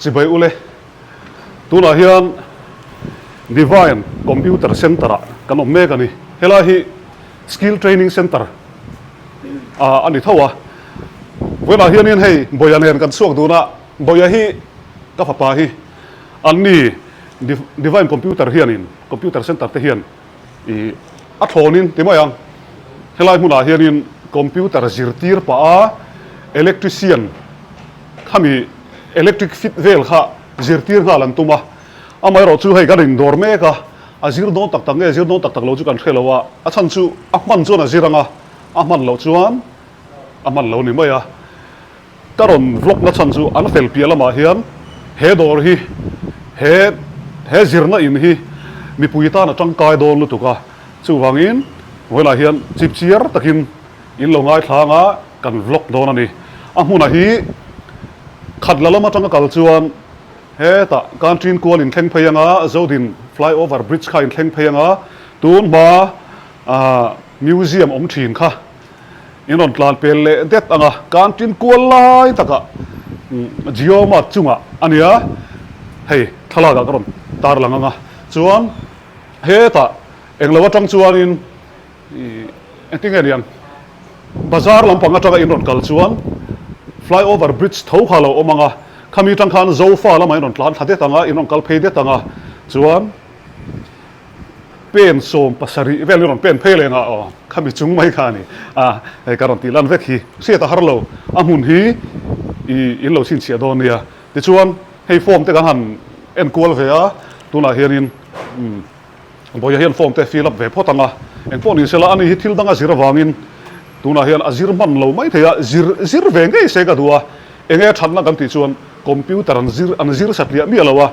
Chibai ule, tunah hian Divine Computer Centre ah kan awm mek a ni. Helai hi Skill Training Centre a ni tho a. Vawiinah hianin hei Bawia nen kan chhuak dun a, Bawia hi ka fapa hi an ni Divine Computer hianin Computer Centre te hian I a thlawnin ti mai ang, helai hmunah hianin computer zirtir pah a electrician khami electric fit vel kha zirtir nghal an tum a, amaherawh chu hei kan indawr mek a, a zir dawn tak tak nge zir dawn tak tak lo chu kan hre lo a, a chhan chu a hman chuan a zir ang a, a hman loh chuan a hman lo ni mai a. Ka rawn vlog na chhan chu an fel piah lamah hian he dawr hi he he zirna in hi mipui tan a tangkai dawn lutuk a, chuvangin vawilah hian chipchiar takin in lo ngaithlang a kan vlog dawn a ni. A hmunah hi khat la lam atanga kal chuan hetah Kanṭin kual in thleng phei anga Zodin flyover bridge kha in thleng phei anga tun hma ah museum awm thin kha In rawn tlan pel leh det ang a, canteen kual lai takah Jio Mart chungah a nia, hei thlalakah ka rawn tar lang ang a, chuan hetah englo atang chuanin ih engtin nge niang bazar lampang atanga in rawn kal chuan flyover bridge tho kha a lo awm ang a, khami atang khan Zofa lamah in rawn tlan thla det ang a, in rawn kal phei det ang a, chuan. Pen 70 vel hi rawn pen phei leh ngah aw, khami chung mai kha a ni a, hei ka rawn tih lan vek hi hriat a har lo, a hmun hi i in lo chhinchhiah dawn nia. Tichuan hei form te kan han en kual ve a, tunah hianin umm Bawiha hian form te fill up ve phawt ang a, engpawh ni sela ani hi thil dang a zir avangin tunah hian a zir hman lo mai thei a, zir zir ve ngei se ka duh a, enge thatna kan tih chuan computer an zir an zir satliah miah lo a.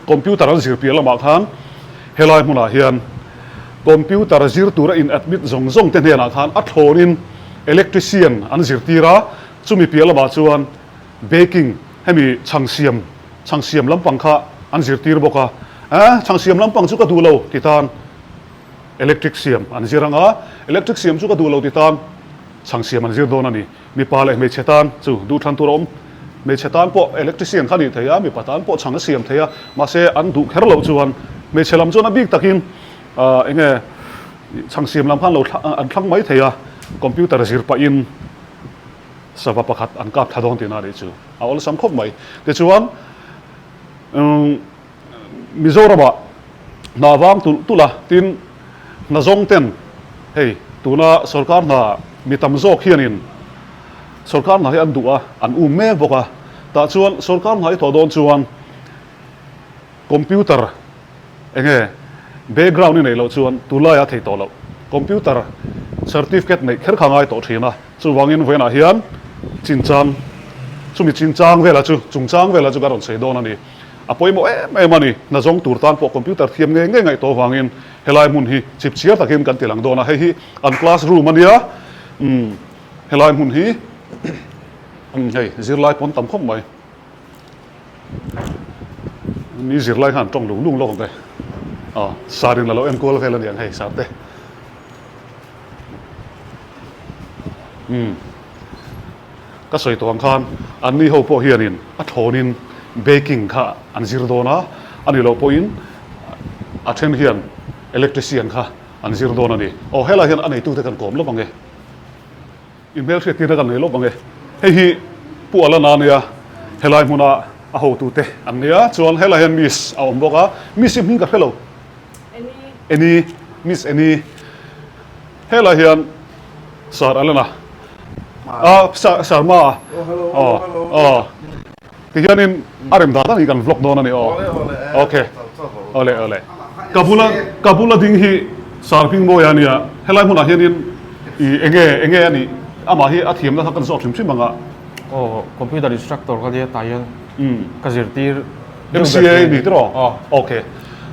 Computer an zir piah lamah khan helai hmunah hian computer zir tura in admit zawng zawng te hnenah khan a thlawnin electrician an zirtir a, chumi piah lamah chuan baking hemi chhang siam chhang siam lampang kha an zirtir bawk a, eh chhang siam lampang chu ka duh lo ti tan electric siam an zir ang a, electric siam chu ka duh lo ti tan chhang siam an zir dawn a ni. Mipa leh hmeichhe tan chu duhthlan tur a awm. Hmeichhe tan pawh electrician kha a nih thei a, mipa tan pawh chhang a siam thei a, mahse an duh kher loh chuan hmeichhe lam chuan a bik takin eng nge chhang siam lam khan lo an thlang mai thei a, computer zir pahin sava pakhat an kap thla dawn tihna a nih chu a awlsam khawp mai. Tichuan Mizoramah hna vang tulh tulh a, tin hna zawng ten hei tuna sorkar hna mi tam zawk hianin sorkar hna hi an duh a, an um mek bawk a, tah chuan sorkar hna i thawh dawn chuan computer eng nge background i neih loh chuan tunlaiah a thei tawh loh, computer certificate neih kher kha a ngai tawh thin a. Chuvangin vawiinah hian chinchang, chumi chinchang velah chu, chungchang velah chu ka rawn sawi dawn a ni. A pawimawh em em a ni. Hna zawng tur tan pawh computer thiam ngei ngei ngaih tawh avangin helai hmun hi chipchiar takin kan ti lang dawn a. Hei hi an class room a nia. Umm helai hmun hi hei zirlai pawn tam khawp mai. Ni zirlai khan tawng lung lung lawk ang te. Aw sarin a lo enkual vel a ni ang hei sar te. Umm ka sawi tawh ang khan an ni ho pawh hianin a thlawnin baking kha an zir dawn a, a ni loh pawhin a then hian electrician kha an zir dawn a ni. Aw helai hian a neitute kan kawm lawp ang e. I hmelhriat tirna kan nei lawp ang e. Hei hi Pu Alana a nia, helai hmuna a hotute an nia, chuan helai hian Miss a awm bawk a, Miss hi hming ka hre lo. Eni, Miss Eni. Helai hian Sir Alana, ah Sir Ma, aw aw tihianin a rem dan danin kan vlog dawn a ni aw. Ok, awle awle. Ka bula ka bula ding hi Sir Hmingmawia a nia, helai hmunah hianin i enge enge a nih amah hi a thiamna kha kan zawk hrim hrim ang a. Aw, computer instructor ka nia tah hian ka zirtir. MCA ni tiraw? Aw. Ok.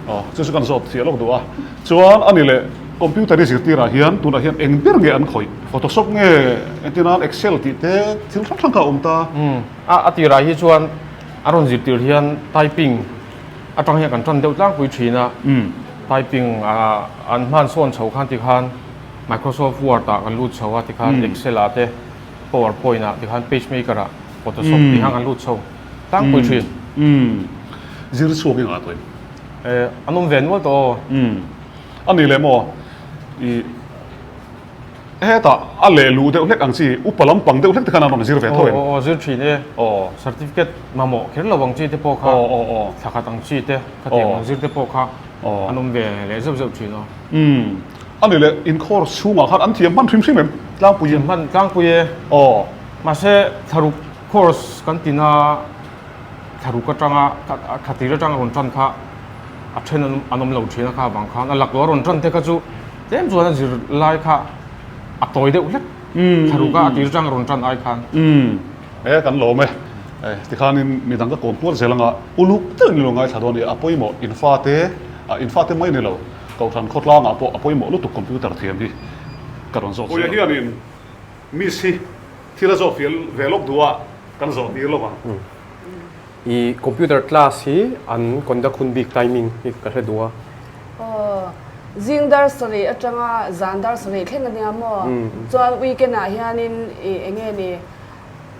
Aw, chu chu kan zawt chiah lawk duh a. Chuan ani leh computer i zirtirah hian tunah hian eng ber nge an khawih? Photoshop nge entir nan Excel tih te thil hrang hrang kha a awm ta. Umm. A a tirah hi chuan a rawn zirtir hian typing atang hian kan tan deuh tlangpui thin a. Umm. Typing a an hman sawn chho khan tikhan Microsoft Word ah kan lut chho a tikhan Excel ah te Powerpoint ah tikhan Pagemaker ah Photoshop tih khan kan lut chho. tlangpui thin. Umm. Zir chhuak i ngah tawh em? Eh, an awm ve nual tawh aw. Umm. A ni leh maw? I hetah a leh luh deuh hlek ang chi, upa lampang deuh hlek te khan an rawn zir ve tho em? Aw aw zir thin e. Aw. Certificate mamawh kher lo ang chi te pawh kha. Aw aw aw. Thla khat ang chi te, khatiang ang zir te pawh kha an awm ve leh zeuh zeuh thin aw. Umm. A ni leh, in course chhungah khan an thiam hman hrim hrim em? Tlangpui in. Thiam hman tlangpui e. Aw. Mahse, thlaruk course kan tina thlaruk atanga thla tir atanga rawn tan kha a then an awm lo thin a kha avang khan a laklawh a rawn tan te kha chu tlem chuan a zir lai kha a tawi deuh hlek thlaruk a a tir atanga rawn tan ai khan. Umm. E kan lawm e. Tikhanin midang ka kawm kual zel anga uluk deuhin i lo ngaithla dawn i a pawimawh in fate in fate mai ni lo Kohhran khawtlangah pawh a pawimawh lutuk computer thiam hi ka rawn zawt zel. Puia hianin Miss hi thil a zawh fial ve lawk duh a, kan zawh tir lo ang. I computer class hi an conduct hun bik timing hi ka hre duh a. Aw, zing dar sarih atanga zan dar sarih thleng a nia maw? Chuan weekend ah hianin i enge ni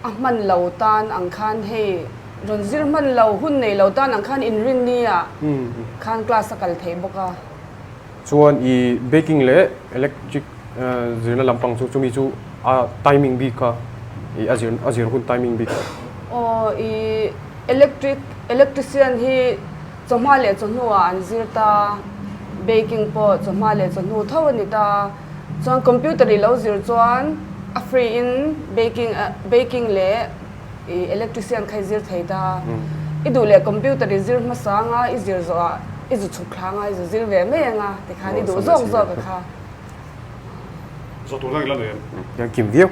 a hman lo tan ang khan hei rawn zir hman lo hun nei lo tan ang khan inrinni ah khan class a kal thei bawk a. Chuan i baking leh electric zirna lampang chu chumi chu a timing bik kha i a zir a zir hun timing bik. Aw i electric electrician hi chawhma leh chawhnu ah an zir ta, baking pawh chawhma leh chawhnu tho a ni ta, chuan computer i lo zir chuan a free in baking baking leh I electrician kha i zir thei ta. I duh leh computer i zir hmasa anga i zir zawh ah i zu chhuk thla anga i zu zir ve mai anga tikhan i duh zawk zawk a kha. Zawh tur dang i la nei em? Hian kim viau.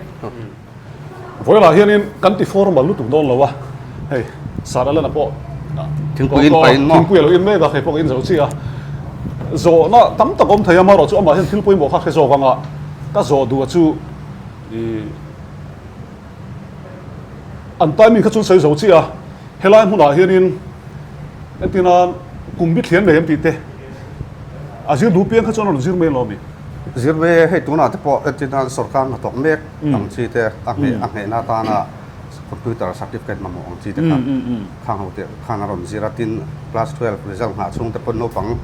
Vawilah hianin kan ti formal lutuk dawn lo a, hei Sir Allen-a pawh Thingpui in paih in maw? Thingpui a lo in mek a, hei pawh ka in zo chiah a. Zawhna tam tak awm thei a, amaherawhchu amah hian thil pawimawh kha hre zawk anga ka zawh duh a chu i An timing kha chuan sawi zo chiah a, helai hmunah hianin entirnan kum bi thlian nei em tih te a zir duh piang kha chuan a rawn zir mai lo a mi? Zir mai e, hei tunah te pawh entirnan sorkar hnathawk mek ang chi te a ngheh a nghehna atana computer certificate mamawh ang chi te kha khang ho te khan a rawn zir a, tin class 12 result nghah chhung te pawh naupang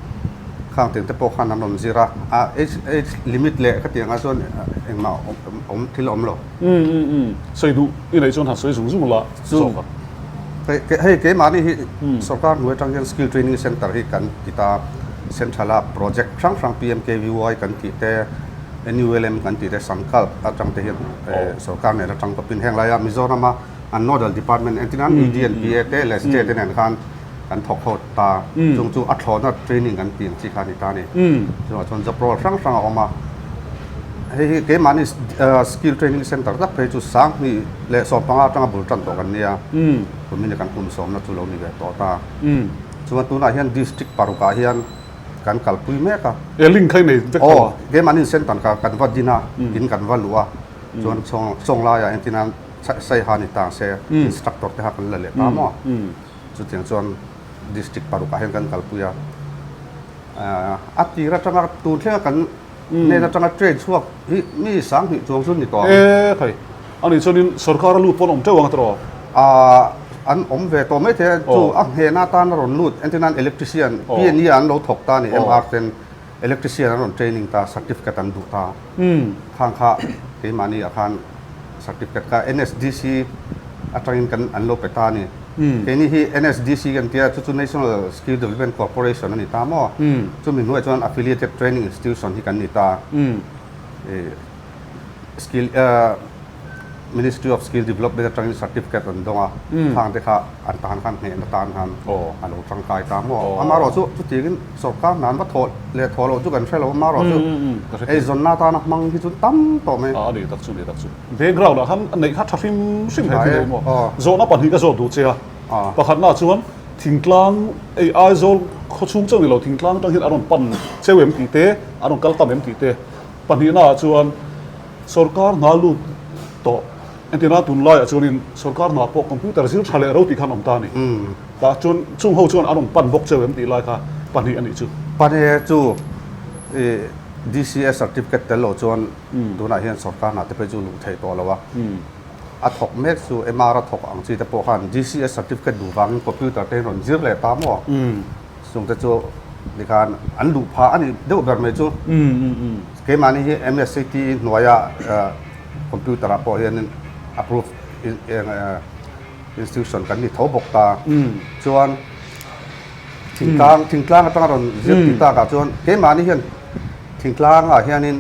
khang teng te pawh khan an rawn zir a, a age age limit leh khatiangah chuan engmah awm thil a awm lo. Umm umm umm sawi duh i neih chuan han sawi zung zung la zawk a. Hei keimahni hi sorkar hnuai atang hian skill training center hi kan ti ta, central a project hrang hrang PMKVY kan tih te, NULM kan tih te, Sankalp atang te hian sorkar nen atang tawpin heng laia Mizoram a an nodal department entirnan EDNPA te leh state te nen khan kan thawk ho ta, chung chu a thlawhna training kan tih ang chi kha a ni ta a ni. Chuvang chuan job role hrang hrang a awm a, hei hi keimahni skill training center tak phei chu 2015 atanga bul tan tawh kan nia, kumin kan kum sawmna chu lo ni ve tawh ta. Chuan tunah hian district parukah hian kan kalpui mek a. E link kha i nei vek tho a? Aw, keimahni center kha kan va din a, in kan va luh a, chuan chawnglaiah entirnan Saiha ni ta se instructor te kha kan la leh ta maw? Chutiang chuan district parukah hian kan kalpui a, a tir atanga tun thlenga kan hnen atanga train chhuak hi mi 2000 chuang chu ni tawh ang. E khai, ani chuanin sorkar a lut pawn awm teuh ang tawh? An awm ve tawh maithei a, chu a hnehna atan a rawn lut, entirnan electrician, PNE ah an lo thawk ta a ni, MR ten electrician an rawn training ta, certificate an duh ta, khang kha keimahni ah khan Certificate kha NSDC atangin kan an lo pe ta a ni. Keini hi NSDC kan tia chu chu National Skill Development Corporation a ni ta maw? Chumi hnuaiah chuan Affiliated Training Institution hi kan ni ta. Skill Ministry of Skill Development atangin certificate an dawng a, khang te kha an tan khan hnehna tan khan a lo tangkai ta maw? Amaherawh chu chutiangin Sorkar hna an va thawh leh thawh loh chu kan hre lo, amaherawh chu eizawnna atana hmang hi chu tam tawh mai. A ni tak chu, ni tak chu. Background ah khan a neih kha tha hrim hrim he thil ei maw? Zawhna pahnih ka zawt duh che a, pakhatna chuan thingtlang ei Aizawl khawchhung chauh ni lo thingtlang atang hian a rawn pan cheu em tih te, a rawn kal tam em tih te. Pahnihna ah chuan sorkar hna lut tawh Entirna tunlaiah chuanin sorkar hna pawh computer zir tha leh ro tih khan awm ta a ni. Tah chuan chung ho chuan an rawn pan bawk cheu em tih lai kha pahnih a nih chu. Pahnih chu i DCS certificate tel lo chuan tunah hian sorkar hna te phei chu luh theih tawh lo a. a thawk mek chu MR a thawk ang chi te pawh khan DCS certificate duh vangin computer te hi rawn zir leh ta maw? Chung te chu tikhan an luh phah a nih deuh ber mai chu. Keimahni hi MSCT hnuaia computer ah pawh hianin approve institution kan ni tho bawk ta. Chuan thingtlang thingtlang atanga rawn zir tih takah chuan keimahni hian thingtlangah hianin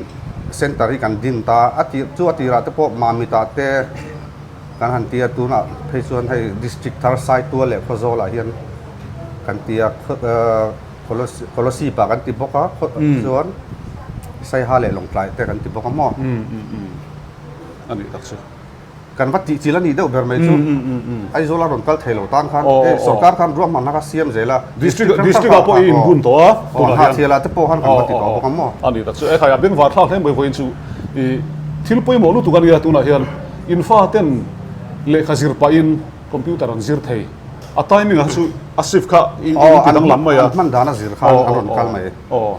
center hi kan din ta a tir chu a tirah te pawh Mamitah te kan han ti a tunah phei chuan hei district thar Saitual leh Khawzawlah hian kan ti a Kolosip ah kan ti bawk a chuan Saiha leh Lawngtlai te kan ti bawk a maw a nih tak chu. Kan va tih chil a nih deuh ber mai chu Aizawl a rawn kal thei lo tan khan hei sorkar khan ruahmanna kha siam zel a District district ah pawh i inbun tawh a tunah hian Hnahthial ah te pawh khan kan va ti tawh bawk ang maw. A nih tak chu e khai a bengvar thlak hle mai vawiin chu i thil pawimawh lutuk a nia tunah hian in faten lehkha zir pahin computer an zir thei a timing ah chu a shift kha i ti danglam mai a. An hman dan a zir khan an rawn kal mai. Aw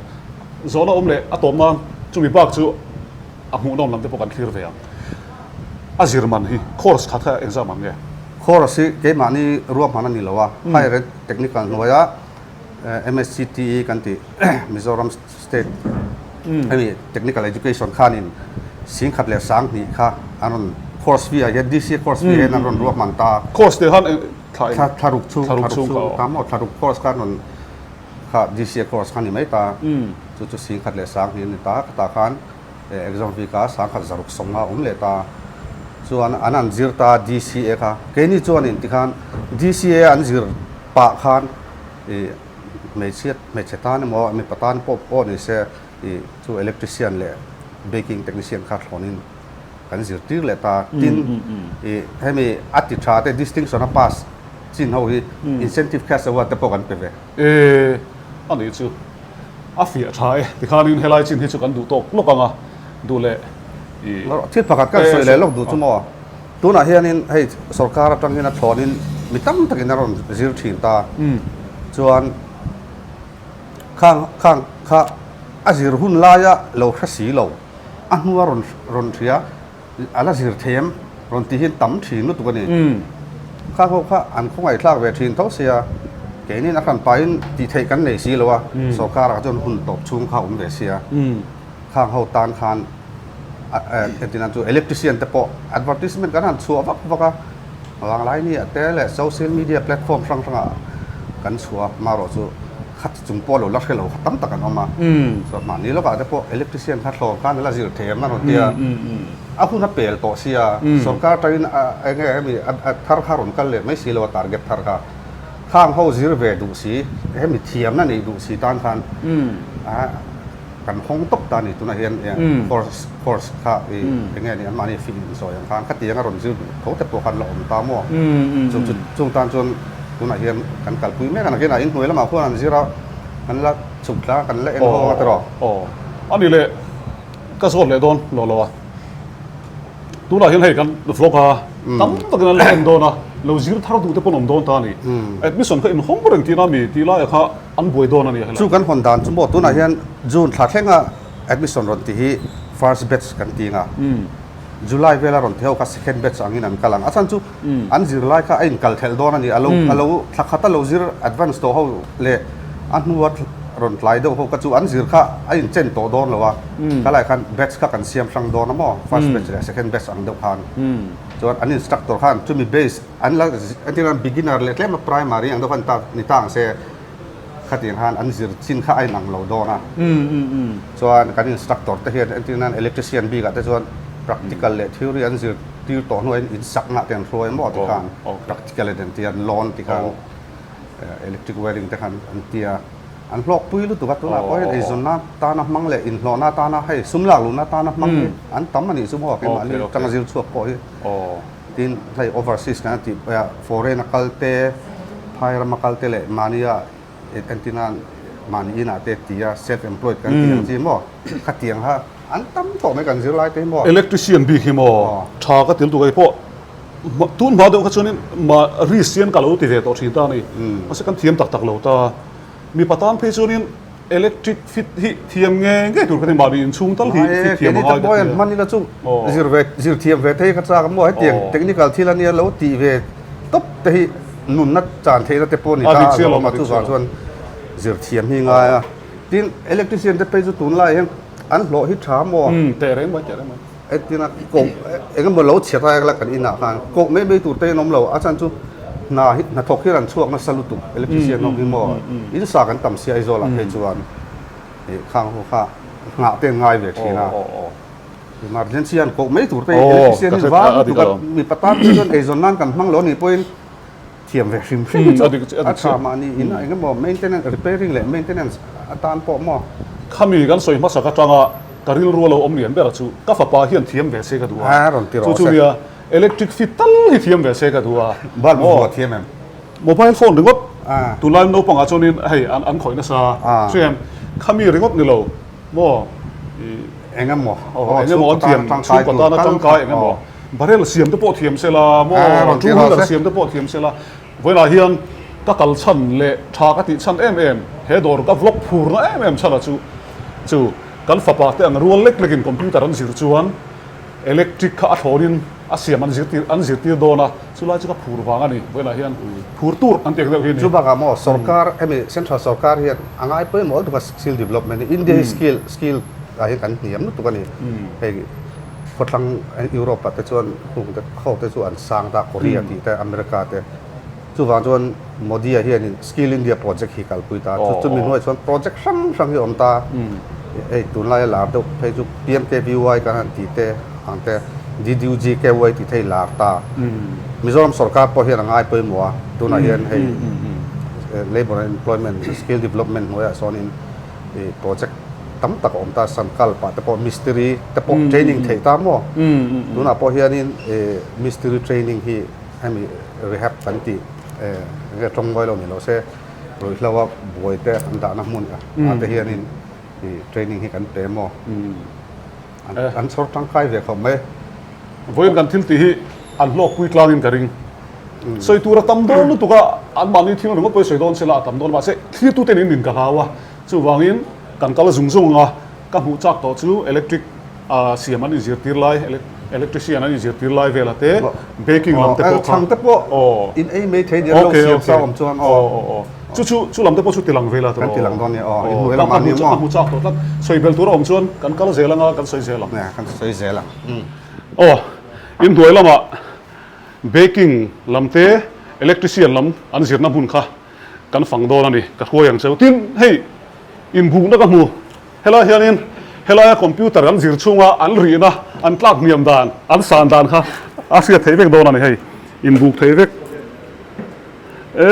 zawhna awm leh a tawp nan chumi bak chu A hmuhnawm lam te pawh kan thlir ve ang. A zir man hi course khat kha exam ang nge? Course hi keimahni ruahman a ni lo a, Higher Ed Technical hnuaia MSCTE kan tih Mizoram State hemi Technical Education khanin singkhat leh sanghnih kha an rawn course fee ah hian DCA course fee hian an rawn ruahman ta. Course te khan thla eng? Thla ruk chhung, thla ruk chhung kha maw, thla ruk course kha an rawn kha DCA course kha a ni mai ta. Chu chu singkhat leh sanghnih a ni ta, khatah khan Exam week a 10,000 650 awm leh ta. Chuan an an zir ta DCA kha. Keini chuanin tikhan DCA an zir pah khan ih hmeichhia hmeichhe tan emaw mipa tan pawh pawh ni se ih chu electrician leh baking technician kha thlawnin kan zirtir leh ta. Tin ih hemi a ti tha te distinction a pass chin ho hi incentive cash award te pawh kan pe ve. E a nih chu. A fiah tha e. Tikhanin helai chin hi chu kan duh tawk lawk ang a, duh leh i. Thil pakhat kan sawi leh lawk duh chu maw? Tunah hianin hei sorkar atang hian a thlawnin mi tam takin a rawn zir thin ta. Chuan khang khang kha a zir hun laia lo hre si lo, a hnua rawn rawn hria. A la zir thei em? Rawn tih hian tam thin lutuk a ni. Kha ho kha an khawngaihthlak ve thin tho sia, keinin a hran pahin tih theih kan nei si lo a, sorkarah chuan hun tawp chhung kha a awm ve sia. Khang ho tan khan entirnan chu electrician te pawh advertisement kan han chhuah vak vak a, vanglai ni ah te leh social media platform hrang hrangah kan chhuah a, marawh chu kha ti chung pawh lo la hre lo kha tam tak an awm a, chuan mahni lawkah te pawh electrician kha thlawm khan a la zir thei em a rawn ti a, a hun a pel tawh sia, sorkar atangin eng nge hemi a thar kha rawn kal leh mai si lo a target thar kha, khang ho zir ve duh si, hemi thiamna neih duh si tan khan Kan hawng tawp ta a ni tunah hian course course kha i eng nge ni anmahni fee in sawi ang khan khatiang a rawn zir duh tho te pawh khan la awm ta maw chu chu chung tan chuan tunah hian kan kalpui mek a nakinah inhnuai lamah khuan an zir a kan la chhuk tlang a kan la en ho a tiraw. Aw a ni leh ka zawt leh dawn lo lo a. Tunah hian hei kan vlog a, tam takin an la en dawn a, lo zir thar duh te pawh an awm dawn ta a ni. Admission kha inhawng reng tihna mi tih laiah kha an buai dawn a ni a helai. Chu kan hawn dan chu maw tunah hian June thla thlenga admission rawn tih hi first batch kan ti ang a, July vela rawn ti ho kha second batch angin an kal ang. A chhan chu an zirlai kha a inkal thelh dawn a ni, a lo a lo thla khata lo zir advance tawh ho leh a hnua rawn tlai deuh ho kha chu an zir kha a inchen tawh dawn lo a, khalai khan batch kha kan siam hrang dawn a maw, first batch leh second batch ang deuh khan. Chuan an instructor khan chumi base an la entirna beginner leh tlema primary ang deuh khan ta ni ta ang se khatiang khan an zir chin kha a inang lo dawn a. Chuan kan instructor te hian entirna electrician bikah te chuan practical leh theory an zir tir tawh hnuaiin insakna te an hruai maw tikhan practical in an ti a, an lawn tikhan. Electric wiring te khan an ti a, an hlawkpui lutuk a, tunah pawh hian eizawnna tana hmang leh inhlawhna tana hei sum lak luhna tana hmang hi an tam a nih chu maw keimahni atanga zir chhuak pawh hi tin hei overseas kan tih pawh a foreign a kal te phai rama kal te leh mahnia entina mahni inah te ti a self employed kan tih ang chi maw khatiang kha an tam tawh mai kan zirlai te hi maw. Electrician bik hi maw tha ka til tuk ei pawh Tun hma deuh kha chuanin mah risk hian ka lo ti ve tawh thin ta a ni. Mahse kan thiam tak tak lo ta. Mipa tan phei chuanin Electric fit hi thiam nge nge tur ka ti mahni inchhung tal hi fit thiam a ngai ka ti a. Hman ila chu zir ve zir thiam ve thei ka chak a maw hetiang technical thil ania lo tih ve tawp te hi nunna chan theihna te pawh a ni ta a zawm a chuvang chuan zir thiam hi ngai a. Tin electrician te phei chu tunlai hian an hlawh hi tha maw? Teh reng mai teh reng mai. Entina koh eng emaw lo chhiat aia la kan inah khan koh mai mai tur te in awm lo a chhan chu hna hi hnathawk hian an chhuak nasa lutuk electrician ho hi maw in sa kan tam sia Aizawl ah phei chuan ih khang ho kha nghah te an ngai ve thin a emergency an koh mai tur te electrician hi var lutuk a mipa tan phei chuan eizawn nan kan hmang lo anih pawhin thiam ve hrim hrim hi chu a tha mahni in eng emaw maintenance repairing leh maintenance atan pawh maw. Khami kan sawi hmasak atanga ka rilru a lo awm lian ber chu ka fapa hian thiam ve se ka duh a, chu chu nia electric fit tal hi thiam ve se ka duh a. Bulb vuah thiam em? Mobile phone ringawt tunlai naupangah chuanin hei an khawih nasa chuan khami ringawt ni lo maw eng emaw eng emaw an thiam chhungkaw tana tangkai eng emaw barrel siam te pawh thiam se la maw two wheeler siam te pawh thiam se la vawiinah hian ka kal chhan leh tha ka tih chhan em em he dawr ka vlog phurna em em chhan a chu chu kan fapa te ang rual lek lekin computer an zir chuan electric kha a thlawnin a siam an zirtir an zirtir dawn a chulai chu ka phur vang a ni vawiinah hian phur tur an tih ang deuh hi a ni. Chu bakah maw sorkar hemi central sorkar hian a ngai pawimawh lutuk a skill development hi India hi skill skill ah hian kan hniam lutuk a ni hei khawthlang Europe ah te chuan hung te ho te chu an sang ta Korea tih te America te chuvang chuan Modi-a hianin skill India project hi kalpui ta chu chumi hnuaiah chuan project hrang hrang hi a awm ta hei tunlaia lar deuh phei chu PMKVY kan han tih te ang te DDUGKY tih te hi lar ta Mizoram sorkar pawh hian a ngai pawimawh a tunah hian hei labour and employment skill development hnuaiah sawnin ih project tam tak a awm ta Sankalp ah te pawh mistiri te pawh training theih ta maw tunah pawh hianin ih mistiri training hi hemi rehab kan tih eh enge tawngmawi lo ni lo se ruihhlo a buai te an dahna hmun ah te hianin ih training hi kan pe maw. An chhawr tangkai ve khawp mai. Vawiin kan thil tih hi an hlawkpui tlangin ka ring. Sawi tur a tam dawn lutuk a, anmahni thil ringawt pawh hi sawi dawn se la a tam dawn mahse thlirtute nen in ka hlau a, chuvangin kan kal zung zung ang a, ka hmuh chak tawh chu electric siam an inzirtir lai, electrician an inzirtir lai vela te, baking lam te pawh kha. Chhang te pawh in ei mai thei nia lo siam sa awm chuan aw. Chu chu chu lam te pawh chu tilang ve la tawh. Kan tilang dawn nia aw. Inhnuai lamah nia maw. Ka hmu chak tawh tlat. Sawi bel tur a awm chuan kan kal zel anga kan sawi zel ang. Nia kan sawi zel ang. Aw inhnuai lamah baking lam te electrician lam an zirna hmun kha kan fang dawn a ni. Ka hruai ang cheu. Tin hei inbukna ka hmu. Helai hianin helaia computer an zir chhunga an rihna an tlak hniam dan an san dan kha a hriat theih vek dawn a ni hei. Inbuk thei vek. E,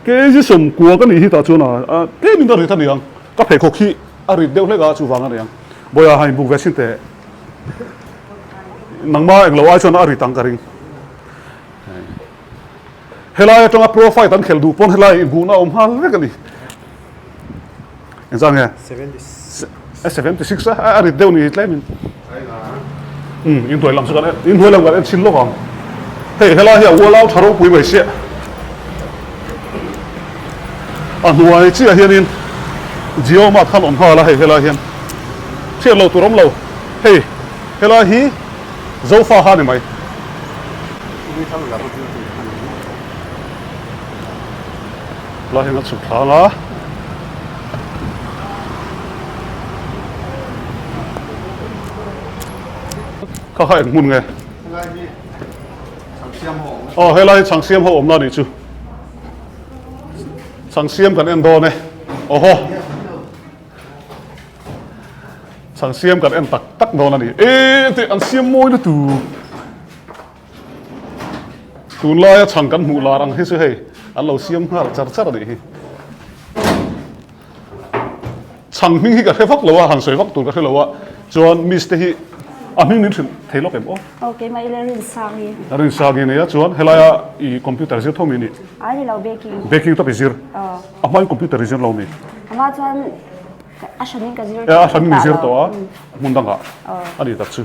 kg 90 ka nih hi tah chuan a, tlem in ka rit a niang, ka pheikhawk hi a rit deuh hlek a chuvang a niang. Bawiha ha inbuk ve sin teh, nangma englo ai chuan a rit ang ka ring. Helai atanga pro fight an khelh duh pawn helai inbuhna a awm nghal vek a ni. Engzah nge? 76 a a rit deuh ni tlem in. Um in hnuai lam chu kan in hnuai lam kan en chhin lawk ang. Hei helai hi a ualau tha ropui mai sia. A hnuai chiah hianin Jio Mart khan awm nghal a hei helai hian. Hriat lo tur awm lo. Hei helai hi Zofa kha a ni mai. Lai hian a chhuk thlang a. Kha kha eng hmun nge? Aw helai hi chhang siam ho awmna anih chu. Chhang siam kan en dawn e. Awhaw. Chhang siam kan en tak tak dawn a ni. E tih an siam mawi lutuk. Tunlaia chhang kan hmuh lar ang hi chu hei an lo siam nghal char char a nih hi. Chhang hming hi ka hre vak lo a, han sawi vak tur ka hre lo a, chuan miss te hi a hming min hrilh thei lawk em aw? Aw keimah ila Rinsangi. Rinsangi nia chuan helaia i computer zir tho mi nih? Ai ni lo baking. Baking top i zir? Aw. A hmain computer i zir lo mi? A hma chuan a hranin ka zir tawh. A hranin i zir tawh a, hmun dangah a ni tak chu.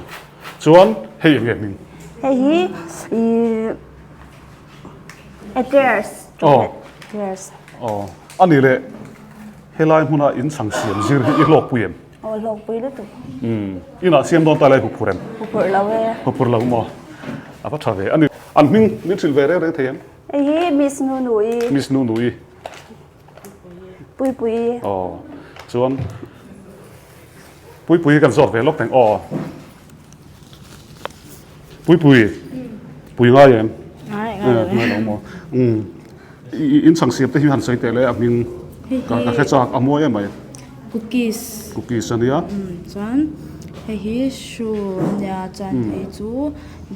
Chuan hei eng nge hming? Hei hi ih eclairs chocolate eclairs. Aw a ni leh. Helai hmuna in chhang siam zir hi i hlawkpui em? Aw hlawkpui lutuk. Umm inah siam dawn ta lai huphur em? Huphur lo e. Huphur lo maw? A va tha ve a ni. An hming min hrilh ve reng reng thei em? Hei hi Miss Nunui. Miss Nunui. Puipuii. Aw chuan Puipuii kan zawt ve lawk teng aw. Puipui pui ngai em? Ngai ngai lo. Ngai lo maw? Umm in chhang siam te hi han sawi teh le a hming ka ka hre chak a mawi em mai. Cookies. Cookies a nia. Umm chuan hei hi shoe a nia chuan hei chu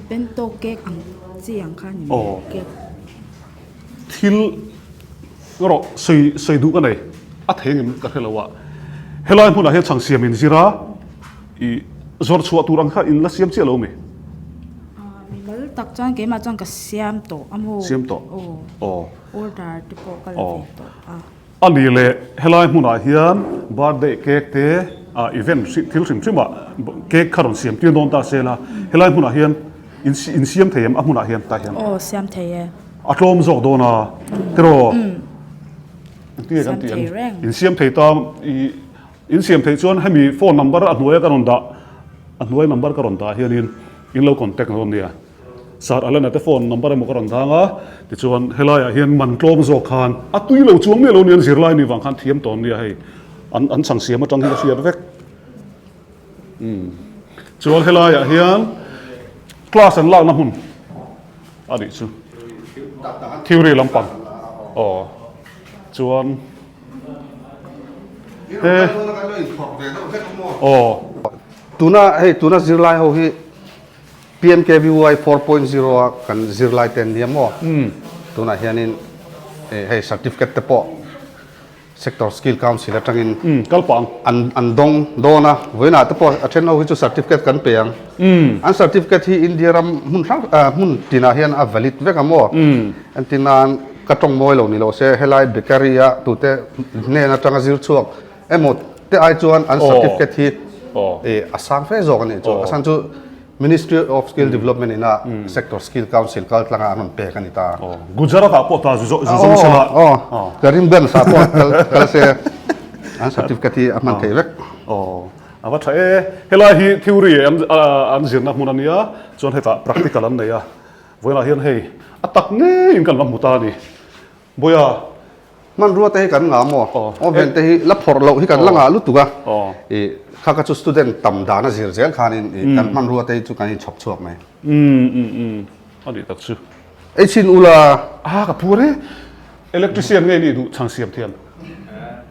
bento cake ang chi ang kha a ni mai cake. Thil erawh sawi sawi duh ka nei a thei engem ka hre lo a helai hmunah hian chhang siam in zir a ih zawrh chhuah tur ang kha in la siam chiah lo mi? Ah mimal tak chuan keimah chuan ka siam tawh a maw? Siam tawh aw order te pawh ka la ve tawh a. A ni leh helai hmunah hian birthday cake te ah event thil hrim hrim ah cake kha rawn siam tir dawn ta se la helai hmunah hian in in siam thei em a hmunah hian tah hian. Aw siam thei e. A tlawm zawk dawn a tiraw engtin nge kan tih ang in siam thei ta ih in siam theih chuan hemi phone number a hnuaia ka rawn dah a hnuai number ka rawn dah hianin in lo contact dawn nia. Sir Alana te phone number emaw ka rawn dang a, tichuan helaiah hian man tlawm zawk khan a tui lo chuang miah lo nia an zirlai ni vang khan thiam tawn nia hei an an chhang siam atang hi ka hriat vek. Umm chuan helaiah hian class an lakna hmun a nih chu theory lampang aw chuan he aw. Tuna hei tuna zirlai ho hi PMKVY 4.0 a kan zirlai te an nia maw? Tunah hianin hei certificate te pawh Sector Skill Council atangin an an dawng dawn a, vawiinah te pawh a then ho hi chu certificate kan pe ang. An certificate hi India ram hmun hrang hmun tinah hian a valid vek a maw? Entir nan ka tawng mawi lo ni lo se helai bakery a tute hnen atanga zir chhuak Emaw te ai chuan an certificate hi a sang fe zawk a nih chu. A chhan chu Ministry of Skill Development ina Sector Skill Council kal tlanga an rawn pek a ni ta. Gujarat ah pawh ta zu zawng se la. Aw, Karimganj ah pawh kal se an certificate hi a hman theih vek. Aw, a va tha e. Helai hi theory an zirna hmun a nia, chuan hetah practical an nei a. Vawiinah hian hei a tak ngeiin kan va hmu ta a ni. Bawiha, Hmanrua te hi kan ngah maw? Oven te hi la phawrh loh hi kan la ngah lutuk a. Ih kha kha chu student tam dan a zir zel khanin ih kan hmanrua te hi chu kan inchhawp chhuak mai. Umm umm umm a nih tak chu. Ei chhin ula. A ka phur e. Electrician ngei nih duh chhang siam thiam.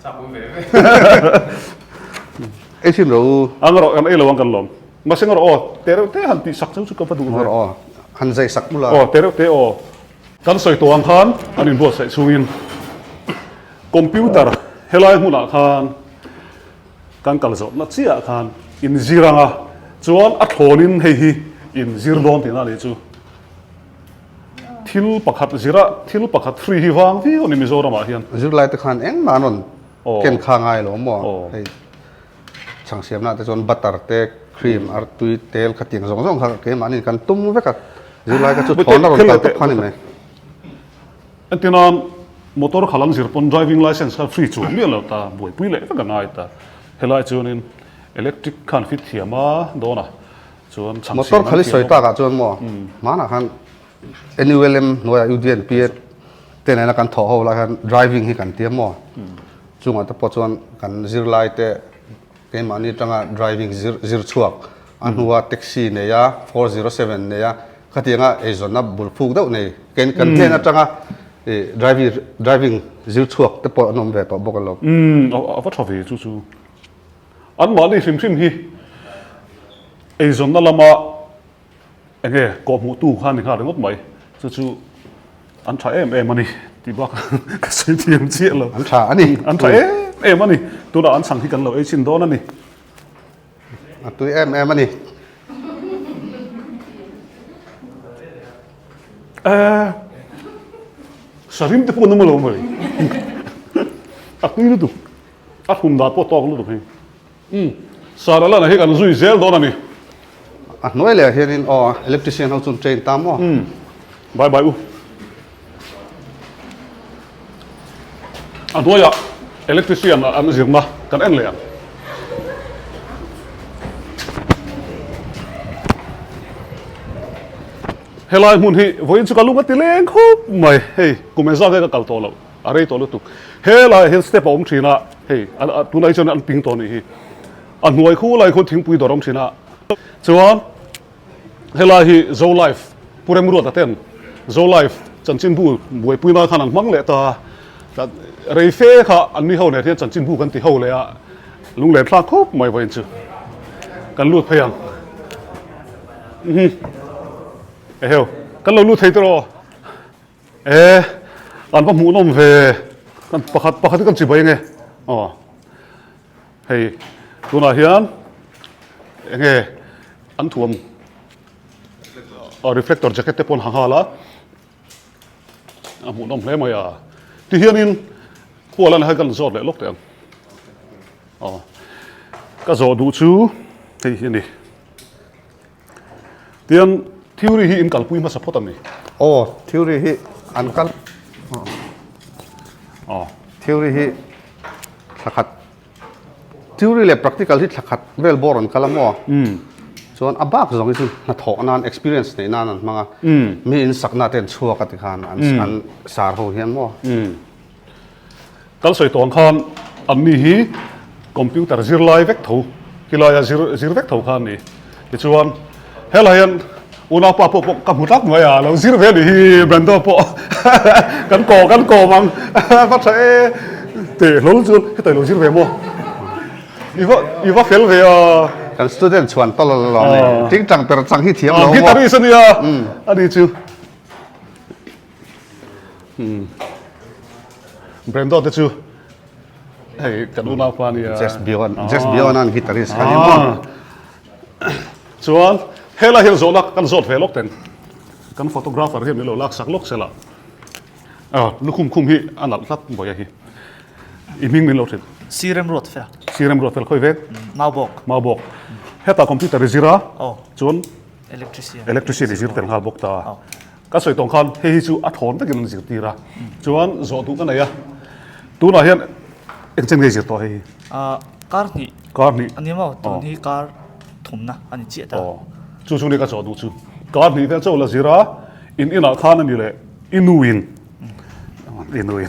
Chak awm ve ve. Ei chhin rawh u. Ang rawh kan ei lo ang kan lawm. Mahse nga rawh aw te reuh te han tih sak cheu chu ka va duh ve. Rawh aw han zai sak ula. Aw te reuh te aw. Kan sawi tawh ang khan an inbuatsaih chungin computer helai hmunah khan kan kal zawhna chiahah khan inzir ang a, chuan a thlawnin hei hi inzir dawn tihna a nih chu. Thil pakhat zira thil pakhat free hi vang viau a ni Mizoramah hian. Zirlai te khan engmah an rawn ken kha ngai lo maw hei. Chhang siamna te chuan butter te, cream, artui, tel kha tiang zawng zawng kha keimahni kan tum vek a, zirlai kha chu thawn a rawn kal tawp kha ni mai. Entirnan motor kha lang zir pawn driving license kha free chuang miah lo ta, buaipui leh vek a ngai ta. Helai chuanin electric khan fit thiam a dawn a, chuan chhang siam Motor khali sawi takah chuan maw hmanah khan NULM hnuaiah UDNP te nena kan thawh ho lai khan driving hi kan tia maw? Chungah te pawh chuan kan zirlai te keimahni atanga driving zir zir chhuak a hnua taxi nei a 407 nei a khatianga eizawnna bul phuk deuh nei ken kan hnen atanga ih driving driving zir chhuak te pawh an awm ve tawh bawk alawm. Umm a va tha ve chu chu. Anmahni hrim hrim hi eizawnna lama Enge kawhhmuhtu kha ni nghal ringawt mai, chu chu an tha em em a ni tih bak ka sawi thiam chiah lo. An tha a ni. An tha em em a ni. Tunah an chhang hi kan lo ei chhin dawn a ni. A tui em em a ni. Eh, sarim te pawh an awm lo mai. A tui lutuk. A hlum dan pawh tawk lutuk hei. Umm, Sara lana hi kan zui zel dawn a ni. A hnuai leh ah hianin aw electrician ho chuan train ta maw? Umm, bye bye u. A hnuaiah. Electrician an zirna kan en leh ang. Helai hmun hi vawiin chu ka lung a ti leng khawp mai. Hei kum engzat nge ka kal tawh loh a rei tawh lutuk. Helaiah hian step a awm thin a, hei tunah hi chuan an ping tawh a nih hi. A hnuai khu lai khuan thingpui dawr a awm thin a. Chuan Helai hi Zolife Pu Remruata ten Zolife chanchinbu buaipui nan khan an hmang leh ta a, rei fe kha an ni ho nen hian chanchinbu kan ti ho leh a, lunglen thlak khawp mai vawiin chu kan lut phei ang. Eheu kan lo lut thei tawh e an va hmuhnawm ve kan pakhat pakhat hi kan chibai ange aw. Hei tunah hian enge an thuam reflector jacket te pawh an ha nghal a, a hmuhnawm hle mai a. Tihianin khual a ni kan zawt leh lawk teh ang. Aw ka zawh duh chu hei hi a ni. Tiang theory hi in kalpui hmasa phawt a ni. Aw theory hi an kal aw theory hi thla khat theory leh practical hi thla khat vel bawr an kal a maw chuan a bak zawng hi chu hnathawh nan experience neih nan an hmang a mi in sakna te an chhuak a ti khan an sar ho hian maw. Kal sawi tawng khan an ni hi computer zirlai vek tho tilaia zir zir vek tho kha an ni. Tichuan helai hian unaupa pawh pawh ka hmu tlat mai a, lo zir ve a nih hi Brando pawh kan kawm kan kawm ang va tha e teh hlawl chu hetah i lo zir ve maw? I va i va fel ve a. Kan student chhuan tawlh a lo ni. Tingtang per chang hi thiam lo maw? Guitarist a nia a ni chu. Brando te chu hei kan unaupa ania. Jess Bjorn, Jess Bjorn an guitarist kha ni maw? Chuan helai hian zawhna kan zawt ve lawk teng. Kan photographer hian min lo laksak lawk sela. Ah lukhum khum hi a nalh tlat Bawia hi. I hming min lo hrilh. Sir Remruat fel. Sir Remruat fel khawi vek? Maubawk. Maubawk. Hetah computer i zir a. Aw. Chuan Electrician. Electrician i zir tel nghal bawk ta. Ka sawi tawng khan hei hi chu a thawn vekin an zirtir a, chuan zawh duh ka nei a, tunah hian engchen nge zir tawh hei hi? Ahh kar hnih. Kar hnih. A ni maw? Tun hi kar thumna a ni chiah ta. Aw, chu chu ni ka zawh duh chu. Kar hnih vel chaw la zir a, in inah khan a ni leh i nuin, i nuin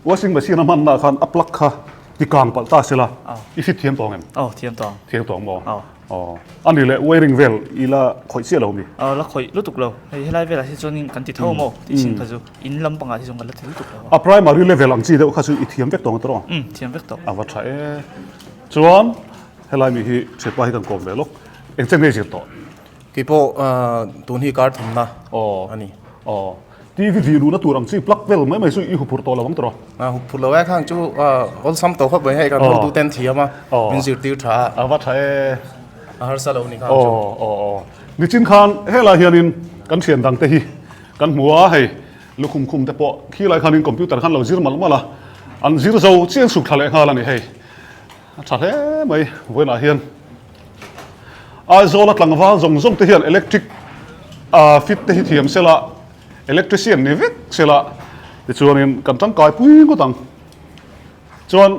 washing machine a hmanna khan a plug kha ti kang palh ta sela, i fit thiam tawng em? Aw, thiam tawng. Thiam tawng maw? Aw. Aw, a ni leh wiring vel i la khawih chiah lo mi? Aw, la khawih lutuk lo. Hei helai velah hi chuanin kan ti tho maw tih chin kha chu in lampangah hi chuan kan la ti lutuk lo. A primary level ang chi deuh kha chu i thiam vek tawh ang tawh? Umm, thiam vek tawh. A va tha e. Chuan helai mi hi thianpa hi kan kawm ve lawk. Eng chen nge zir tawh? Keipawh tun hi kar thumna a ni. Aw. TV vih luhna tur ang chi plug vel mai mai chu i huphurh tawh lo ang tawh? A huphurh lo e, khang chu awlsam tawh khawp mai hei kan hawltu ten thiam a, min zirtir tha a. A va tha e. A harsa lo ni khang chu. Aw aw aw. Nichin khan helai hianin kan thian dang te hi kan hmu a, hei lukhum khum te pawh khilai khanin computer khan lo zir malh malh a, an zir zo chiang suk thla leh nghal a ni hei. A tha hle mai vawiinah hian Aizawl a tlangval zawng zawng te hian electric ah fit te hi thiam sela electrician ni vek sela tichuanin kan tangkai pui ngawt ang chuan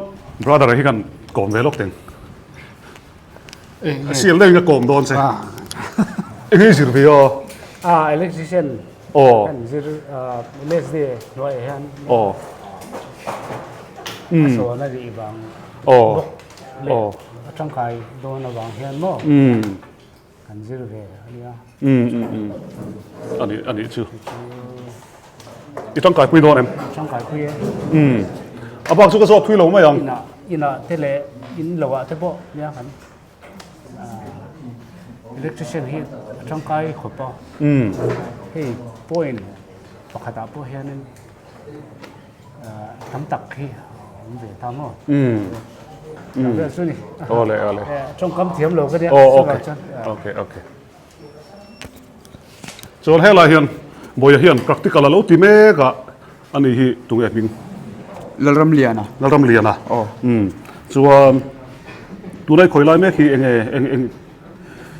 brother hi kan kawm ve lawk teng sial deuhin ka kawm dawn che eng nge zir ve aw ah electrician aw kan zir MSD hnuaiah hian aw a sawn a nih vang Aw. Bawk leh Aw. a tangkai dawn avang hian maw kan zir ve a nia. Um um um. A nih a nih chu. I tangkai pui dawn em? Tangkai pui e. Um. A bak chu ka zawt thui lo mai ang. Inah inah te leh in lo ah te pawh nia kan electrician hi a tangkai khawp a. Um. Hei point pakhatah pawh hianin Tam tak hi awm ve ta maw? Umm. Vel chu ni. Awle awle. Tawngkam thiam lo ka nia. Oh okay. Okay okay. Chuan helai hian Bawiha hian practical a lo ti mek a ani hi tunge hming? Lalramliana. Lalramliana. Aw. Umm. Chuan tunai khawi lai mek hi enge eng eng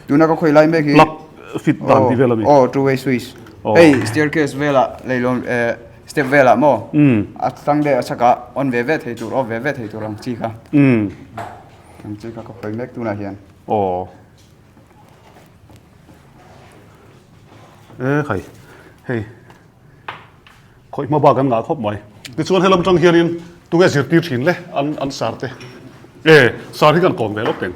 Tuna ka khawi lai mek hi plug fit dan tih vel a mi? Aw two way switch. Hei staircase velah leilawn eh. step velah maw a tlang leh a chhakah on ve ve thei tur off ve ve thei tur ang chi kha ang chi kha ka khawih mek tunah hian. Aw. E khai hei khawih hma bak an ngah khawp mai. Tichuan helam tang hianin tunge zirtir thin le an an sar te. E sar hi kan kawm ve lawk teng.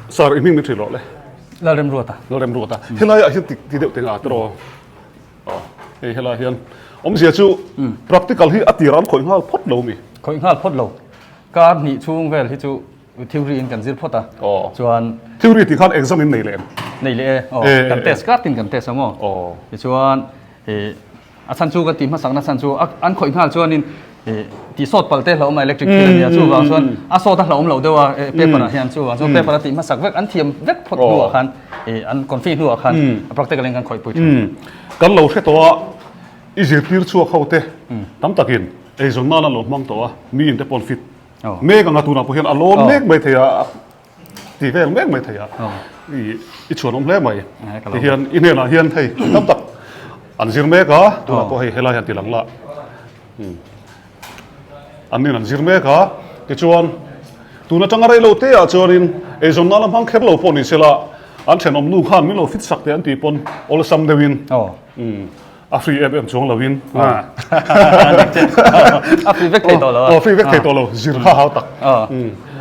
Sar i hming min hrilh rawh le. Lalremruata. Lalremruata. Helai ah hian ti ti deuh teng a tiraw. Aw hei helai hian awmzia chu practical hi a tirah an khawih nghal phawt lo mi. Khawih nghal phawt lo. Kar hnih chhung vel hi chu theory in kan zir phawt a. Chuan. Theory tih khan exam in nei leh em? Nei leh e. Aw kan test kar tin kan test a maw? Aw. Tichuan ih a chhan chu ka tih hmasakna chhan chu an khawih nghal chuanin ih tih sawt palh te hlauhawm a electric thil a nia chuvang chuan a sawt a hlauhawm loh deuh a paper ah hian chuvang chuan paper a tih hmasak vek an thiam vek phawt hnuah khan ih an confi hnuah khan a practical in kan khawih pui thin. Kan lo hre tawh a i zirtir chhuak ho te tam takin Eizawn nan a lo hmang tawh a, mi in te pawn fit mek anga tunah pawh hian a lawn mek mai thei a, ti vel mek mai thei a, i chhuan awm hle mai. Ti hian i hnenah hian hei tam tak an zir mek a, tunah pawh hei helai hian ti lang la. An nin an zir mek a, tichuan tun atanga rei lo te ah chuanin eizawn nan a hmang kher lo pawh ni sela an thenawm nu khan min lo fit sak teh an tih pawn awlsam deuhin. A free em em chuang lovin. A free vek thei tawh lo a. Aw free vek thei tawh lo, zir kha hau tak.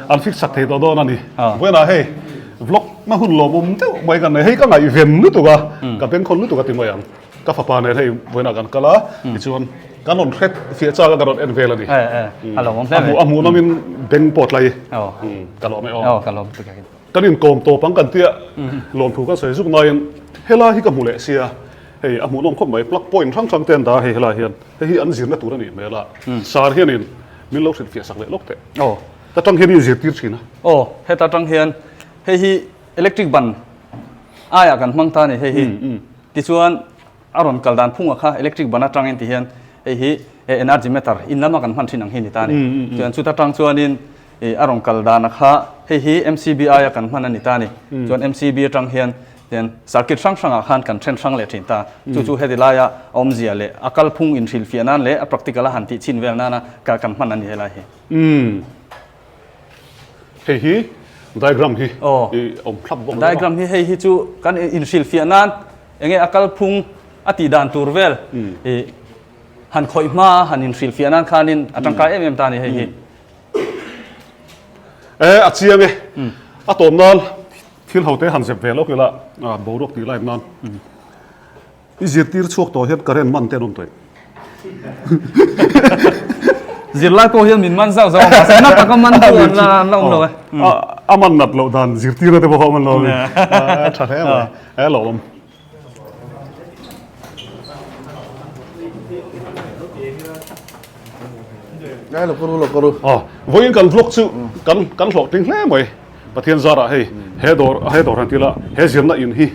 An fix sak thei tawh dawn a ni. Vawiinah hei vlog na hun lawmawm deuh mai kan nei. Hei ka ngaihven lutuk a, ka bengkhawn lutuk a ti mai ang. Ka fapa nen hei vawiinah kan kal a, tichuan kan rawn hret fiah chak a ka rawn en vel a ni. A lawmawm hle mai. A hmuhnawmin beng pawh tlai. Ka lawm e aw. Ka lawm. Kan inkawm tawp ang kan tia lawmthu kan sawi zuk naiin helai hi ka hmu leh sia hei a hmuhnawm khawp mai plug point hrang hrang te an dah a hei helai hian hei hi an zirna tur a nih hmel a sar hianin min lo hrilhfiah sak leh lawk teh ta tang hian i inzirtir thin a. Aw heta tang hian hei hi electric ban aiah kan hmang ta a ni hei hi tichuan A rawn kal dan phungah kha electric ban atangin ti hian hei hi energy meter in lama kan hman thin ang hi ni ta a ni. Chuan chuta tang chuanin ih a rawn kal dana kha hei hi MCB aia kan hman a ni ta a ni. Chuan MCB atang hian tian circuit hrang hrangah khan kan then hrang leh thin ta. Chu chu heti laia a awmzia leh a kalphung inhrilhfiah nan leh a practical a han tih chhin vel nana kan hman a ni helai hi. Hei hi diagram hi i awm thlap bawk lo a. Diagram hi hei hi chu kan inhrilhfiah nan enge a kalphung a tih dan tur vel i han khawih hma han inhrilhfiah nan khanin a tangkai em em ta a ni hei hi. E a chiang e. A tawp nan thil ho te han zep ve lawk ila boruak tih lai nan. I zirtir chhuak tawh hian current man te an awm tawh em? Zirlai pawh hian min man zauh zauh a, mahse na taka man tu an la an la awm lo e. A man nat loh dan zirtirna te pawh a awm an lo a ni. A tha hle mai. A lo awm. Ngai lo ka ru lo ka ru. Aw, vawiin kan vlog chu kan kan hlawhtling hle mai. Pathian zarah hei he dawr he dawr han ti ila he zirna in hi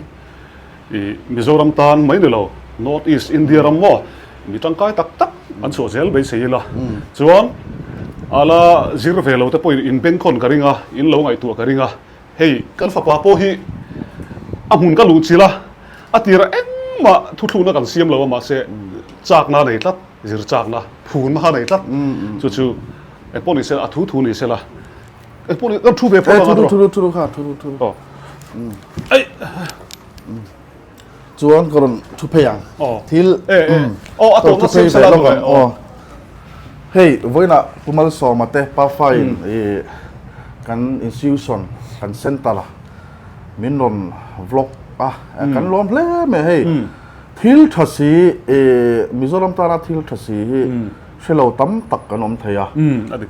I Mizoram tan mai ni lo, North East India ram maw mi tangkai tak tak an chhuah zel beisei ila. Chuan a la zir ve lo te pawhin in bengkhawn ka ring a, in lo ngaihtuah ka ring a. Hei kan fapa pawh hi a hmun ka luh chilh a, a tirah engmah thuthlukna kan siam lo a mahse chakna a nei tlat, zir chakna, phunna a nei tlat. Chu chu engpawh ni sela, a thu thu ni sela. Engpawh ni kan thu ve phawt ang a Thu thu thu kha thu thu. Aw. Ei. Chuan ka rawn thu phei ang. Aw. Thil. E e. Aw a tawhna siam sela lawk ang. Aw. Hei vawiinah Pu Malsawma te Pafa in i kan institution kan center a min rawn vlog a kan lawm hle mai hei. Thil tha si i Mizoram tana thil tha si hi hre lo tam tak kan awm thei a,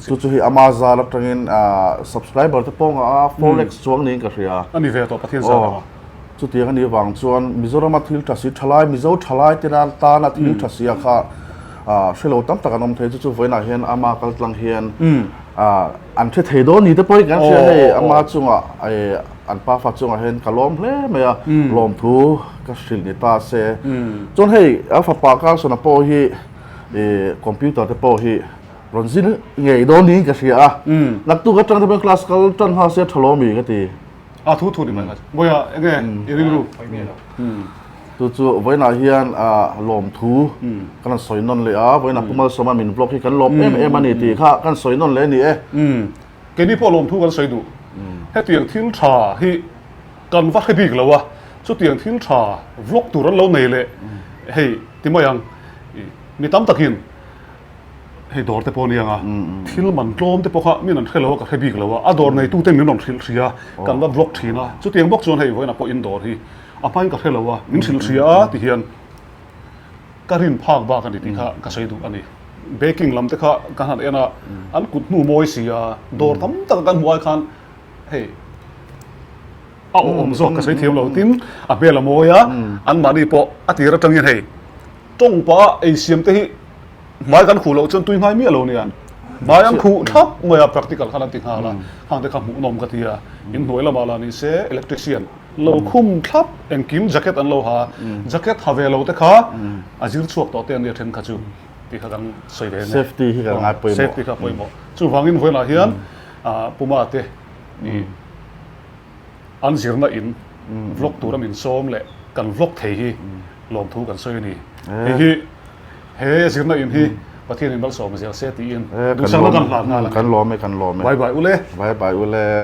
chu chu hi ama zal atangin subscriber te pawh ngah a, 4 lakhs chuang niin ka hria. A ni ve tawh Pathian zal anga. Chutiang a nih vang chuan Mizorama thil tha si thalai, Mizo thalai te tana thil tha si a kha hre lo tam tak an awm thei, chu chu vawiinah hian ama kal tlang hian an hre thei dawn ni te pawhin kan hria hei ama chungah an pafa chungah hian ka lawm hle mai a, lawmthu ka hrilh ni ta se. Chuan hei a fapa Carson-a pawh hi I computer te pawh hi rawn zin ngei dawn niin ka hria a. Naktuk atang te pawhin class kal tan nghal se tha lo mi ka ti. A thu thu ni mai. Bawiha enge i ringru? Chu chu vawiinah hian lawmthu kan rawn sawi nawn leh a, vawiinah Pu Malsawma min vlog hi kan lawm em em a ni tih kha kan sawi nawn leh a ni e. Keini pawh lawmthu kan sawi duh. Hetiang thil tha hi kan va hre bik lo a, chutiang thil tha vlog tur an lo nei leh hei ti mai ang mi tam takin hei dawr te pawh ania nga thil man tlawm te pawh kha min an hre lo a ka hre bik lo a a dawr neitu ten min rawn hrilh hria kan va vlog thin a chutiang bawk chuan hei vawiinah pawh in dawr hi a hmain ka hre lo a min hrilh hria a ti hian ka rin phak bak a ni tih kha ka sawi duh a ni. Baking lam te kha ka han en a an kut hnu mawi si a dawr tam tak a kan hmuh ai khan hei a awm zawk ka sawi thiam lo tin a hmel a mawi a anmahni pawh a tir atangin hei tawng pah a ei siam te hi hmai kan khuh loh chuan tui hnai miah lo nia hmai an khuh thap mai a practical khan an ti nghal a hang te kha hmuhnawm ka ti a inhnuai lamah lah ni se electrician lo khum thlap engkim jacket an lo ha jacket ha ve lo te kha a zir chhuak tawh te an nia then kha chu tih kha kan sawi ve ania safety hi kan ngai pawimawh safety kha pawimawh chuvangin vawiinah hian Puma te an zirna in vlog tura min sawm leh kan vlog thei hi lawmthu kan sawi a ni. Hei hi he zirna in hi Pathianin malsawm zel se tiin duhsakna kan hlan nghal a ni. Kan lawm e, kan lawm e. Bye bye ule. Bye bye ule.